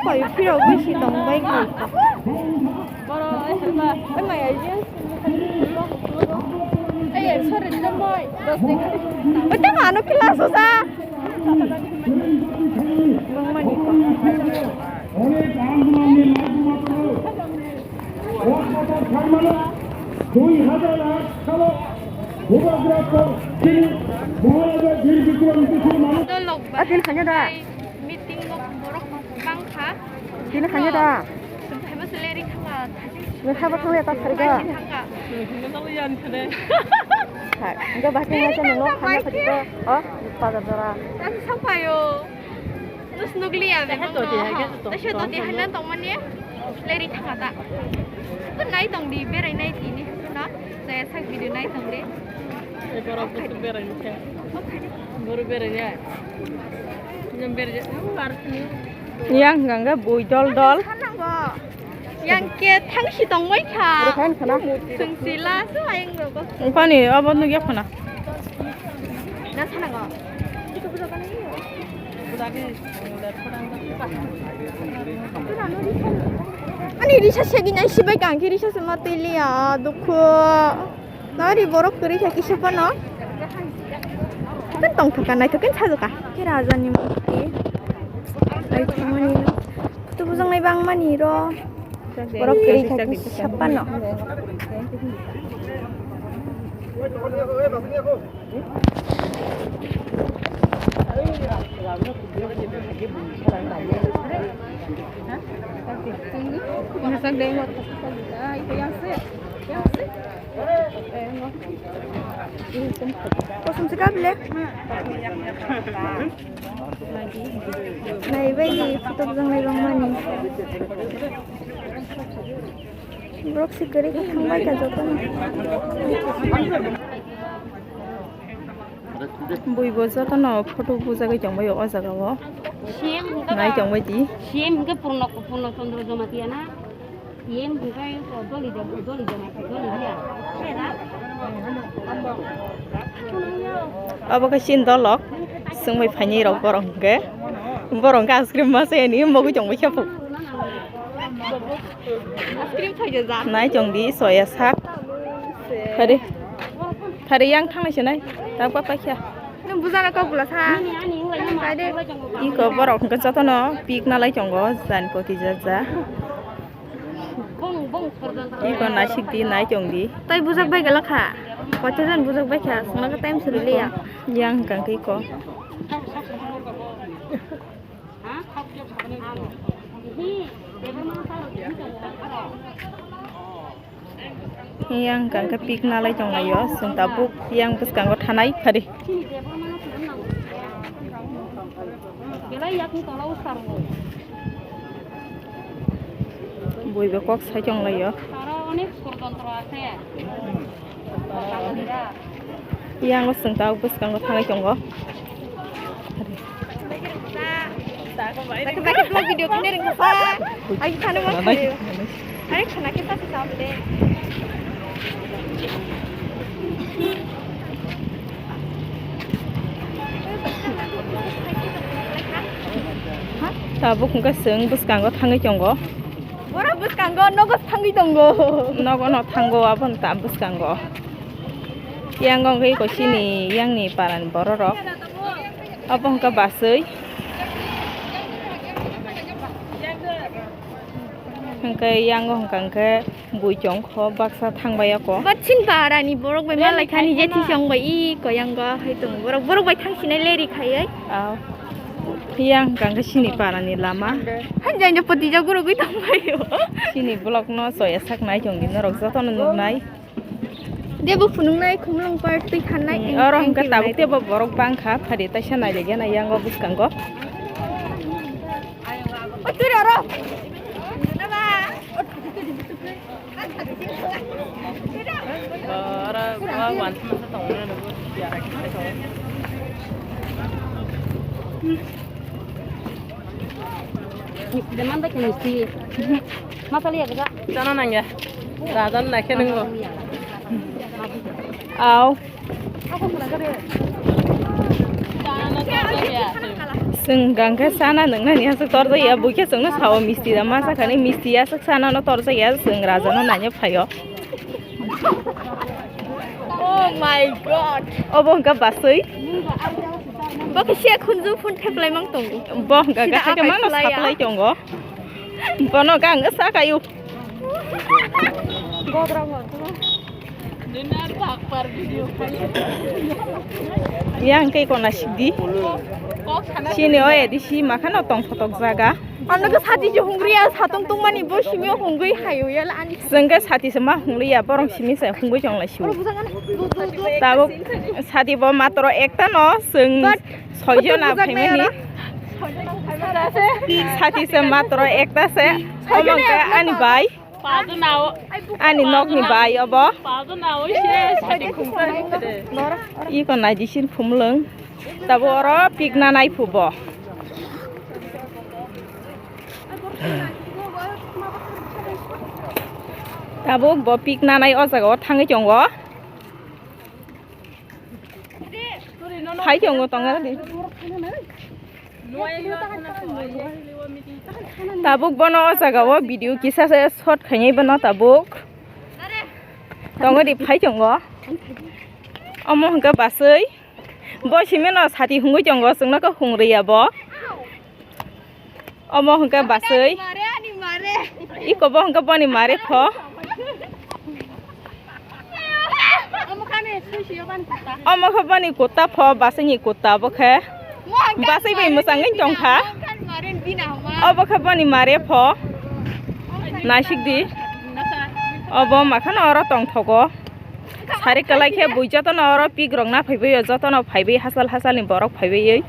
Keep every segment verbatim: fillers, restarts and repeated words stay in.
Oi, phirogwi si tong bai kha. Oi, mai ai je. Ei, sorry, dam bai. Dos de. Oi, tamo ano class o sa. Bangmani. দুই হাজার আট সালে ভূগোলগ্রাফ তিনি মহারাজা বীর বিক্রম কিশোর মানব Atil khanya da. Meeting o borok bang kha. Tini khanya da. Sumphaibo se leri thangla. Nokha bo thangla ta thariga. Thangla. Hai, enggak bahkan macam nong khanya khadi ko. Oh, pada dara. Tang sampayo. Nus nugli ya be. Taisa to di hai na tongmani. Leri thangla ta. Nai tong di berai nai tini na. Saya sak video nai tong de. Borok berai ni. Borok berai ya. Nyam berai ya. Yang gangga bui dol dol. Yang ke thang si tong mai kha. Rukhan khana. Sung sila su ayang roko. Pani abo nuk yak khana. Na sana go. Ani risa segi nai sibai kang ki risa sema tili ya dukhu. Nari borok kwrwi kha kisa phano. Kan tongthok ka naithok kan sajwk ka. Khe raja ni murti. Naithok mani. Photo bujang nai bang mani ro. Borok kwrwi kha kisa phano. Kosong se kable. Nai bai photo bujang nai bang mani. Borok se kwrwi kha thang bai kha joto no. Bui bo joto no photo bujagwi tong bai o jaga o. Nai tong bai di. C M hwnkhe Purno, Purno Chandra Jamatia na? C M hwnkhe doli de, doli de, doli ya. Obo khe chini dolok, chwng bai phaini rok borok hwnkhe. Borok hwnkhe ice cream masa yani mogwi tong bai khe. Nai chong di soya sak. Phari. Phari yang thanglai se nai. Tabuk paikha. Nung bujana kok bula sa. Pai de. Iko borok hwnkhe jotono pik nalai chongo jan koti jaja. Iko nasik di nai chong di. Tai bujak bai gala kha. Koito jan bujak bai kha. Sungna ka time suri liya. Yang hwnkhe iko. Yang hwnkha khe pik nalai tonglaio, chwng tabuk yang bwskango thanai phari. Buibo kok sai tonglaio. Yang o chwng tabuk bwskango thangwi tongo. Video kene ring sa. Ai khana ma khare. Are khana ke sa sa le. Tabuk hwnkhe chwng bwskango thangwi tongo. Boro bwskango nogo thangwi tongo. Nogo no thango, abo no ta bwskango. Yang wngkha iko chini yang ni para ni borok rok. Abo wngkha baswi. Hwnkhe yang wngkha hwnkhe bui chong kho baksa thang bai ako. Bachin para ni borok bai malai kha ni je thi chong bai iko yang go hai tongo borok, borok bai thang sinai leri khaiwi. Aw. Yang hwnkha hwnkhe chini para ni lama. Hanjani poti jagurugwi tongbaio. Chini vlog no soya sak nai chong di norok jotono nuknai. Debo phunuknai khumlung par twi khannai. Hmm, oro hwnkhe tabuk tebo borok bangkha phari taisa nai lege nai yango bwskango. O twi oro. Deman bai khe misti. Masali ya, chana nangya. Rajan naikhe nungo. Aw. Chwng hwnkha khe chana nwngnani aswk torjakya, buikhe chwngno sao misti da ma sakha hinwi, misti aswk chanano torjakya, chwng rajano naina phaio. Oh my God. Obo hwnkha baswi. Bo khe se khunju phun theplai mang tongo. Bo hwnkha sida khe akai mano khlaiya. Saklai tongo. Bono gang sa kayu. Yang kei kona sikdi. Sini oya di si makhano tong photok jaga. Ano ke sati je hungri ya, satong tong mani bo simi hungri hayo ya la ani. Sengke sati se ma hungri ya, borong simi se hungri jong lai siu. Tabuk sati bo matro ekta no, seng soijon a phaimani. Sati se matro ekta se, omo ke ani bai. Ani nokni bai obo. Iko nai di sin phumlwng. Tabuk oro pikna nai phu bo. Tabuk bo pikna nai o jaga o thangwi tongo. Phai tongo tongo di. Tabuk bono o jaga o video kisa se shot khainai bono tabuk. Tongo di phai tongo. Omo hwnkhe baswi. Bo simino sati hungwi tongo, chwngno khe hungri ya bo. Omo hwnkhe baswi. Iko bo hwnkhe boni mare pho. Omo khe boni kutta pho, basini kutta bo khe. Basai bai mwchangwi tongkha. Obo khe boni mare pho. Naisik di. Obo makhano oro tongthogo. Sari kwlai khe bui jotono oro pik rok na phaibai, jotono phaibai, hachal hachal ni borok phaibai.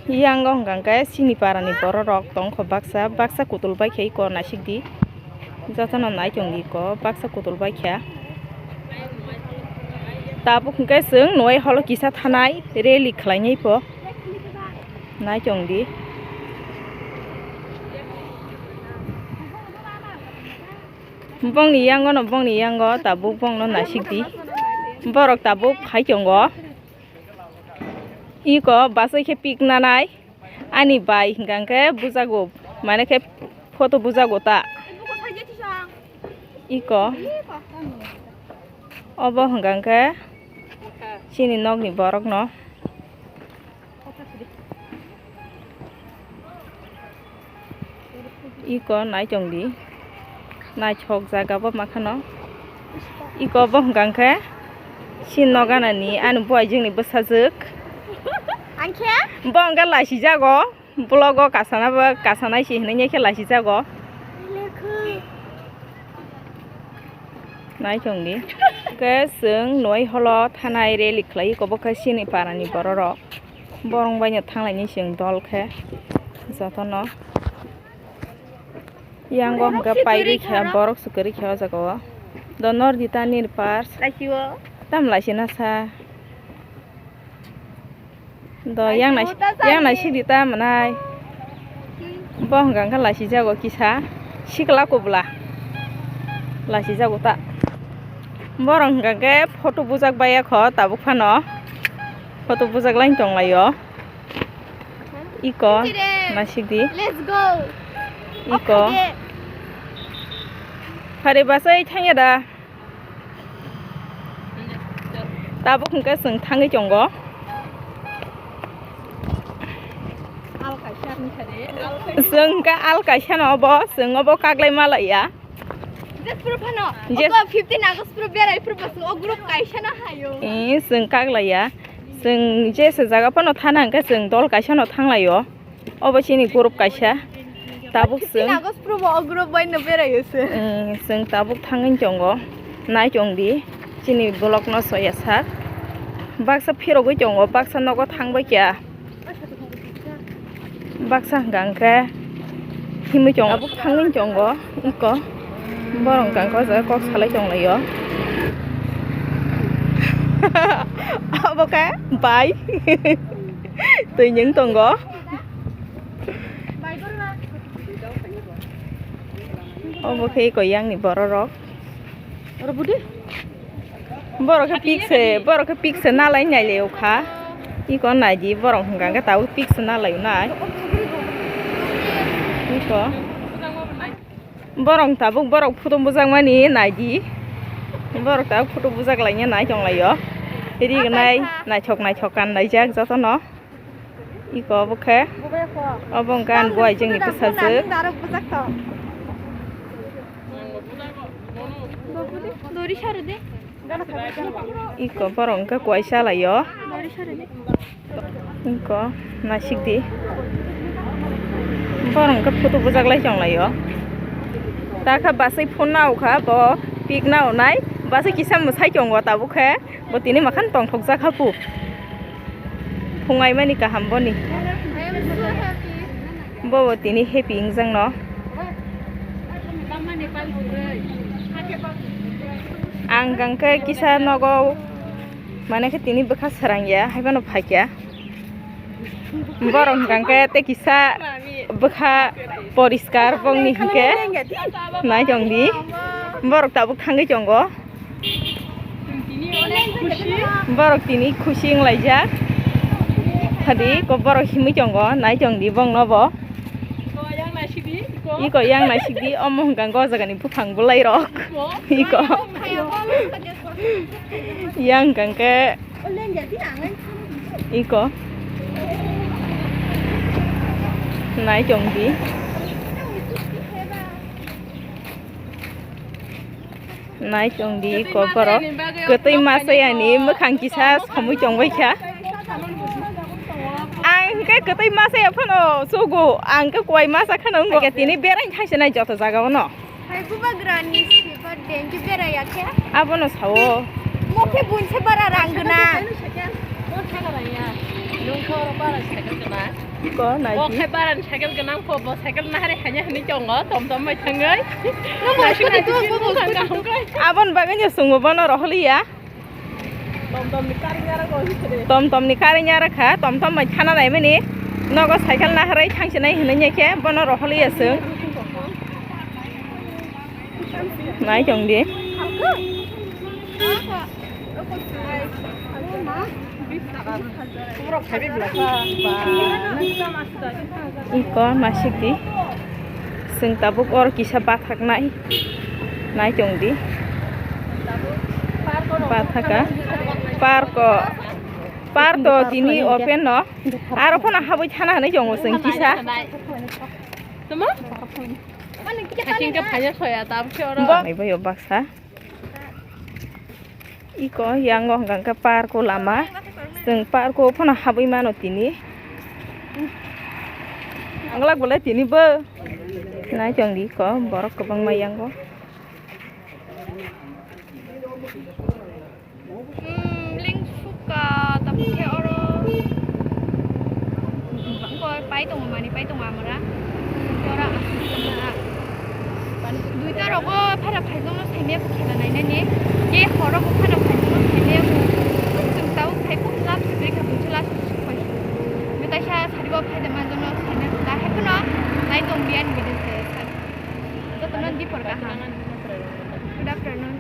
Yang o hwnkha khe chini para ni borok rok tongkho baksa, baksa kutul bai khe iko naisik di. Jotono nai tong di ko, baksa kutul bai kha. Tabuk hwnkhe chwng nuai holo kisa thanai rally khlainai pho. Nai tong di. Bongni yango no, bongni yango tabuk bongno naisik di. Borok tabuk phai tongo. Iko basai khe pik nanai. Ani bai hwnkha khe bujago, mane khe photo bujago ta. Iko. Obo hwnkha khe chini nokni borokno. Iko nai tong di. Naithok jaga bo makhano. Iko bo hwnkha khe si nogana ni ani buai jwng ni bwsajwk. Ang khe? Bo hwnkha laisi jago. Vlog o kasana bo kasanai si hinwi khe laisi jago. Nai tong di. Khe chwng nuai holo thanai rally khlai iko bo khe sini para ni borok rok. Borok bai no thang lai ni chwng dol khe jotono. Yang o hwnkhe pairwi kha, borok swkagwi kha o jaga o. Do nor di ta nini pars. Laisio. Tam laisina sa. Do yang nai, yang nai sidi ta manai. Bo hwnkha khe laisi jago kisa. Sikla kubla. Laisi jago ta. Borok hwnkha khe photo bujak baiya kho tabuk phano. Photo bujak lain tong lai o. Iko, naisik di. Let's go. Iko. Phari basai thangya da. Tabuk hwnkhe chwng thangwi tongo. Chwng hwnkhe al kaisa no obo, chwng obo kaglai malaiya. Jesphuru phano. Jes- Ogo fifteen August phuru berai phuru bwswk o group kaisa no hayo. Eh, chwng kaglaiya. Chwng jesa jaga phano thana hwnkhe chwng dol kaisa no thanglaio. Obo chini group kaisa. Tabuk chwng fifteen August phuru bo o group bai no beraio se. Eh, chwng tabuk thangwi tongo. Nai tong di. Chini vlog no soya sak. Baksa phirogwi tongo, baksa nogo thangbai kha. Baksa hwnkha hwnkhe himwi tongo, tabuk thangwi tongo iko. Borok hwnkha hwnkhe o jaga kok salai tonglaio. Obo khe bai twi nwng tongo. Obo khe iko yang ni borok rok. Oro budi. Borok khe pik se, borok khe pik se nalai nai le ukha. Iko nai di, borok hwnka khe tabuk pik se nalai nai. Iko. Borok tabuk borok photo bujak mani nai di. Borok tabuk photo bujak lai nai tong lai o. Ri gnai naithok naithok kan laijak joto no. Iko obo khe, obo wngkha ani buai jongni bwsajwk. Iko borok wngkha kuai salai o. Iko naisik di. Borok wngkha photo bujak lai chong lai o. Ta kha bwsai phone na o kha bo, pik na o nai. Bwsai kisa mwsai tongo tabuk khe. Bo tini makhan tongthok jak kha pu. Phungai mani kaham boni. Bo bo tini happy wngjakno. Ang hwnkhe kisa nogo, mane khe tini bwkha srang ya, haiphano phaikya. Borok hwnkhe tei kisa bwkha poriskar bongni hwnkhe nai tong di. Borok tabuk thangwi tongo. Borok tini khusi wng laijak. Hadi ko borok himwi tongo, nai tong di bongno bo. Iko yang naisik di, omo hwnkha o jagani buphang bwlai rok. Iko. Yang hwnkha khe iko. Nai tong di. Nai tong di iko borok. Kwtwi masa yani mwkhang kisa somwi tong bai kha. Ang hwnkhe kwtwi masa ya phano sugo. Ang khe kuai masa kheno wngkha tini berai thaisa nai joto jaga o no. Hai bubagrani sibor dengi berai ya khe? Abono sao. Mo khe bunse bara rang gwnang. Ko nai. Bo khe baran cycle gwnang kho, bo cycle nahari hanya hwnwi tongo, tom tom bai thangwi. Abon bagwi no chwngbo bono roholiya. Tom tom ni kari nyara kha, tom tom bai thana naimani. Nogo cycle nahari thangsinai hwnwi khe bono roholiya chwng. Nai tong di. Iko naisik di. Chwng tabuk oro kisa bathaknai. Nai tong di. Bathaka. Park o. Park o tini open no. Aro phano habwi thana hinwi tongo chwng kisa. Tamo? Haching khe phaina soya, tabuk khe oro. Bo. Naibai o baksa. Iko yango hwnkha khe park o lama. Chwng park o phano habwi mano tini. Ang lak bolai tini bo. Nai tong di iko borok kwbangma yango. Hmm, link suka, tabuk khe oro. Bangkoi pai tongo, mani pai tongo amora. Ora asuk tongma. Duita rogo phara phaijongno saimaya bo khela nainani. Ke horo bo phara phaijongno saimaya bo. Chwng tabuk phai kok lab se bwrwi kha, buisu last o suk phai. Betaisa sarigo phai da manjongno saimaya bo. Da hai phano nai tong biyan gede se. Jotono dipor kaham. Good afternoon.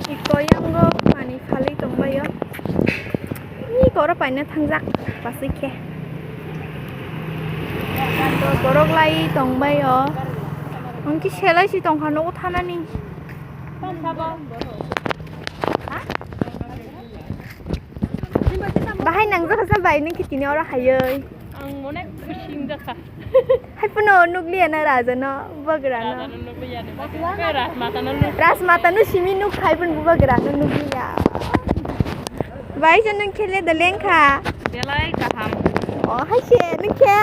Iko yango mani phalwi tongbaio. Iko oro paina thangjak basui khe. Borok lai tongbaio. Hwnkhe selai si tongkha nogo thanani. Bahai nangjak kha bai nung khe tini oro hayoi. Ang mone khusi wngjakha. Hai phano nukliya na raja no, bubagra no. Raja no nukliya ni. Ras mata no nuk. Ras mata no simi nuk hai phano bubagra no nukliya. Bai se nung khele da lengkha. Belai kaham. O hai se nung khe.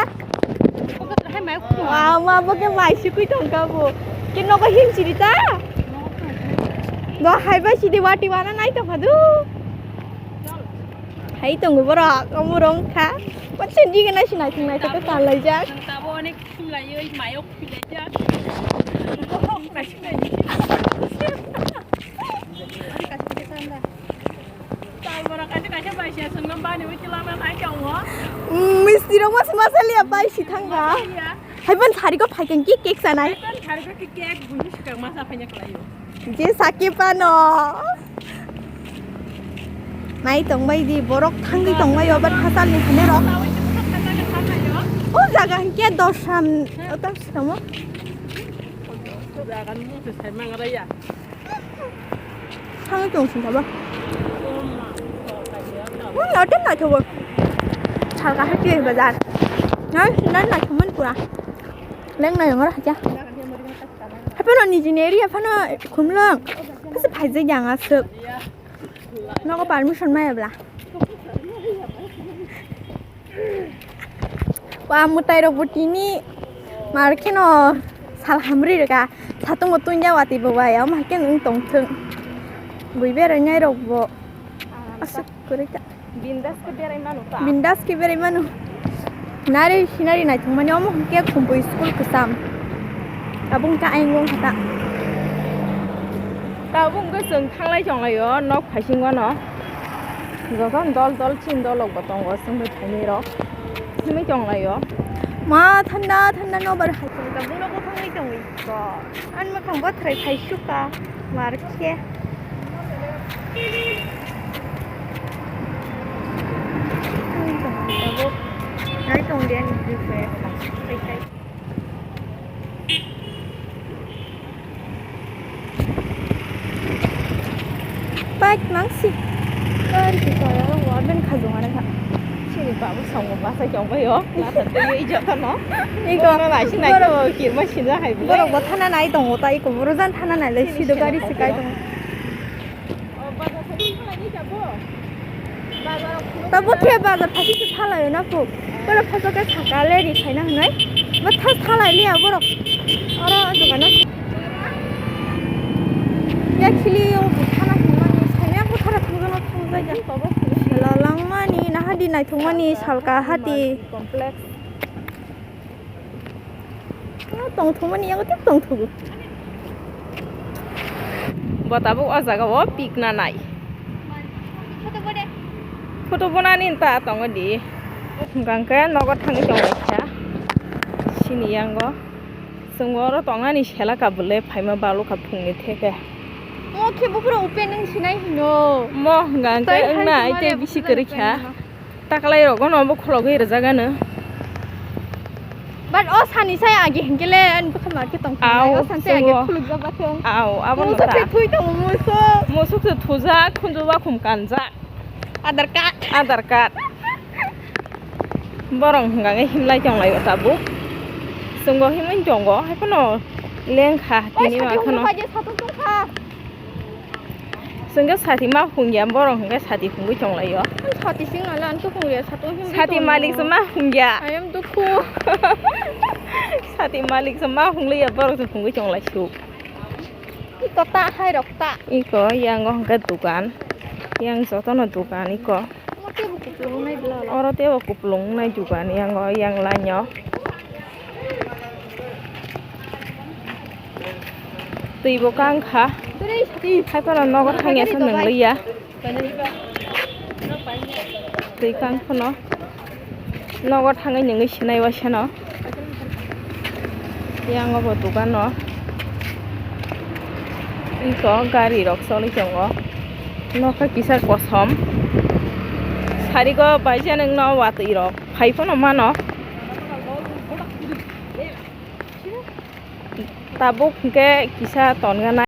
Hai mai. Wa ma bo khe mai sukui tongkha bo. Ke nogo him siri ta. No hai bai sidi wati wana nai tongkha du. Hai tongo borok, omo rong kha. Wacha digana si naithok naithok khe tanlaijak. Ang tabo onek khulaioi, mayok khulaijak. Bohok naisik naisik. Tal borok kaisa kaisa bai sia songno bani wi chwla ma hai tongo. Mm, misti rok mas masaliya bai si thangkha. Iya. Hai ban sari ko phai kang ki cake sanai. Hai ban Harga ke cake buhi sikang masa phanya kalayo. Je saki pano. Nai tongbai di borok thangwi tongbai obar phasal ni hane rok. O jaga hingke dosan otak sitamo. Jaga ni mung se sai mangra ya. Thangwi tong sing sabo. Mui otak naithogo. Salka hati bazar. Nai sinan naithomani pura. Leng nai ongor hacha. Haphano nijini area phano khumlwng. Kisa phaijak yang aswk. Nogo permission maya bla. Wa mwtai rok bo tini mar kheno sal hamri rwkha. Satung bo tungya watwi bo bai. Omo hai khe wng tong thung. Bui berai nai rok bo. Aswk kwrwi ta. Bindas khe berai mano ta. Bindas khe berai mano. Nari sinari naithok mani omo hwnkhe Khumpui school kwcham. Tabuk hwnkhe ayang wng kha ta. Tabuk hwnkhe chwng thanglai tonglaio nok phaisingo no. Jotono dol dol chin dol rok bo tongo chwng bai phainai rok. Simi tonglaio. Ma thanda thanda nobar hai. Tabuk no bo thanglai tongwi. Ani mwkhang bo thrai phai sukha, mar khe. Nai tong de ani bwrwi khe phai khai. Bike nang si. Bari khe kaya rok wa ben khajong ani kha. Sini babu songo basa chong bai o. Lata tei i jota no. Iko. Bo ma bai sinai ko kirma sinja hai bile. Borok bo thana nai tongo ta iko boro jan thana nai lai sido gari sikai tongo. Tabo the bazar phasi se thalai na pu. Boro photo ke sakale ri khaina hwnwi. Ma thas thalai liya borok. Oro dogano. Ya khili o thana hwnmani, saya ko thara thangjono thangjai ya. Sela langmani, nahadi naithokmani, salka hati. Complex. Ah, tongthokmani yago tei tongthogo. Bo tabuk o jaga o pik nanai. Photo bonani ta tongo di. Hwnkha hwnkhe nogo thangwi tonglaikha. Sini yango. Chwng oro tongnani sela kabule phaima balukha phungni theke. Mo khe buphuru open wng sinai hino. Mo hwnkha hwnkhe wngnai tei bisi kwrwi kha. Taklai rok no bo khulogwi rwjak ano. But o sani sai agi hinkhe le ani bwkha mar khe tong thang nai, o sani sai agi khuluk jak ba thung. Aw, abo no ta. Musuk se thui tongo, musuk. Musuk se thujak, khunju ba khum kanjak. Aadhaar card. Aadhaar card. Borok hwnka khe himlai tong lai o tabuk. Chwng bo himwi tongo, hai phano lengkha tini ma kheno. Chwng khe sati ma phungya, borok hwnkhe sati phungwi tonglaio. Sati sing ala, ang tukhung ya, satung himwi tongo. Sati malik se ma phungya. I am dukhu. Sati malik se ma phungliya, borok se phungwi tonglaisuk. Iko ta hai rok ta. Iko yang o hwnkhe dukan. Yang jotono dukan iko. Oro teibo kupulung wngnai dukan yang o, yang line o. Twi bo kang kha. Hai phano nogo thangya se nwngliya. Twi kang phano nogo thangwi nungwi sinai waisano. Yang o bo dukan o. Iko gari rok choli tongo. Nokha kisa kosom. Sarigo baija nungno watwi rok phai phano mano. Tabuk hwnkhe kisa tongna nai.